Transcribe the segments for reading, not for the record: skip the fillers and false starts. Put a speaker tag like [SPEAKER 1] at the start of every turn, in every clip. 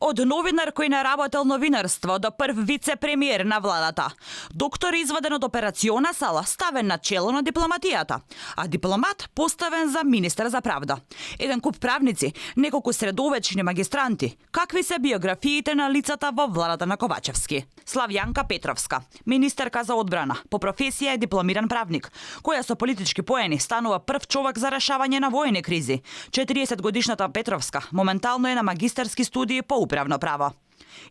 [SPEAKER 1] Од новинар кој наработил новинарство до прв вице-премиер на владата. Доктор изваден од операциона сала, ставен на чело на дипломатијата, а дипломат поставен за министер за правда. Еден куп правници, неколку средовечни магистранти. Какви се биографиите на лицата во владата на Ковачевски? Славјанка Петровска, министерка за одбрана, по професија е дипломиран правник, која со политички поени станува прв човек за решавање на војни кризи. 40-годишната Петровска моментално е на магистарски студии по управно право.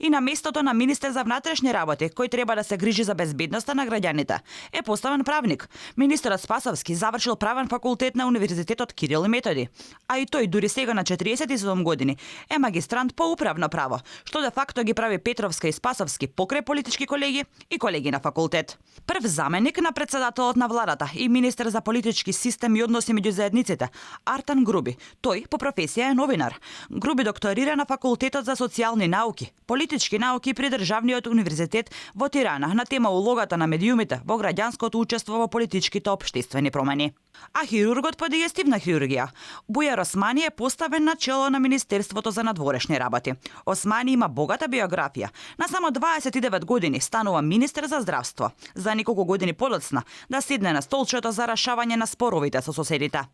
[SPEAKER 1] И на местото на министер за внатрешни работи, кој треба да се грижи за безбедноста на граѓаните, е поставен правник. Министерот Спасовски завршил правен факултет на Универзитетот Кирил и Методи, а и тој дури сега на 47 години е магистрант по управно право, што де факто ги прави Петровска и Спасовски покрај политички колеги и колеги на факултет. Прв заменик на председателот на владата и министер за политички систем и односи меѓу заедниците, Артан Груби. Тој по професија е новинар. Груби докторира на факултетот за социјални науки, политички науки при Државниот универзитет во Тирана на тема улогата на медиумите во граѓанското учество во политичките општествени промени. А хирургот по дигестивна хирургија, Бујар Османи, е поставен на чело на Министерството за надворешни работи. Османи има богата биографија. На само 29 години станува министер за здравство. За неколку години подоцна да седне на столчето за решавање на споровите со соседите.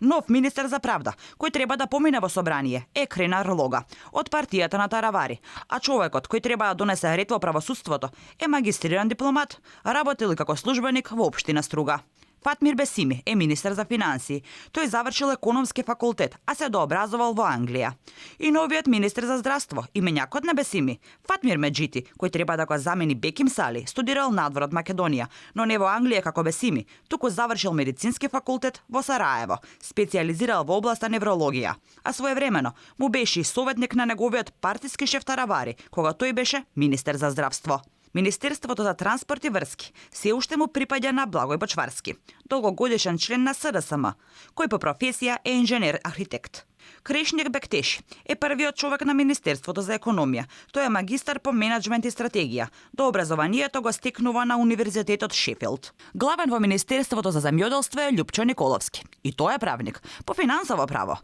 [SPEAKER 1] Нов министер за правда, кој треба да помине во собрание, е Кренар Лога, од партијата на Таравари, а човекот кој треба да донесе ред во правосудството е магистриран дипломат, работил како службеник во општина Струга. Фатмир Бесими е министер за финансии. Тој завршил економски факултет, а се дообразовал во Англија. И новиот министер за здравство, именјакот на Бесими, Фатмир Меджити, кој треба да го замени Беким Сали, студирал надвор од Македонија, но не во Англија како Бесими, туку завршил медицински факултет во Сараево, специјализирал во областа неврологија. А своевремено му беше и советник на неговиот партиски шеф Таравари, кога тој беше министер за здравство. Министерството за транспорт и врски се уште му припаѓа на Благој Бочварски, долгогодишен член на СДСМ, кој по професија е инженер-архитект. Крешник Бектеши е првиот човек на Министерството за економија. Тој е магистар по менеджмент и стратегија. До образованието го стекнува на Универзитетот Шефилд. Главен во Министерството за земјоделство е Љупчо Николовски. И тој е правник по финансово право.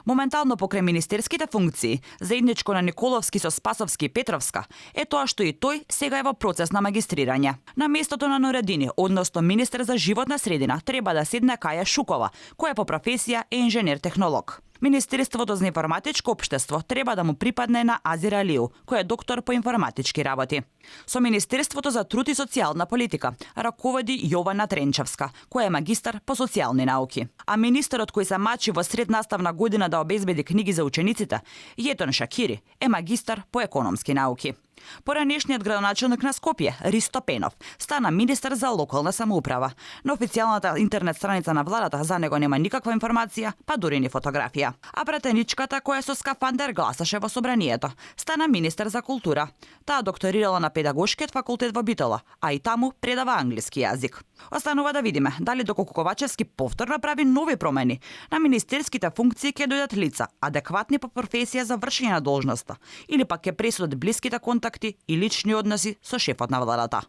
[SPEAKER 1] Моментално покрај министерските функции, заедничко на Николовски со Спасовски и Петровска, е тоа што и тој сега е во процес на магистрирање. На местото на Норедини, односно министер за животна средина, треба да седне Каја Шукова, која по професија е инженер-технолог. Министерството за информатичко општество треба да му припадне на Азир Алиу, кој е доктор по информатички работи. Со Министерството за труд и социјална политика раководи Јована Тренчевска, која е магистар по социјални науки. А министерот кој се мачи во сред наставна година да обезбеди книги за учениците, Јетон Шакири, е магистар по економски науки. Поранешниот градоначелник на Скопје, Ристо Пенов, стана министер за локална самоуправа. На официјалната интернет страница на владата за него нема никаква информација, па дури ни фотографија. А пратеничката која со скафандер гласаше во собранието, стана министер за култура. Таа докторирала на педагошкиот факултет во Битола, а и таму предава англиски јазик. Останува да видиме дали доколку Ковачевски повторно прави нови промени на министерските функции ќе дојдат лица адекватни по професија за вршење на должноста или пак ќе пресудат блиските контакти и лични односи со шефот на владата.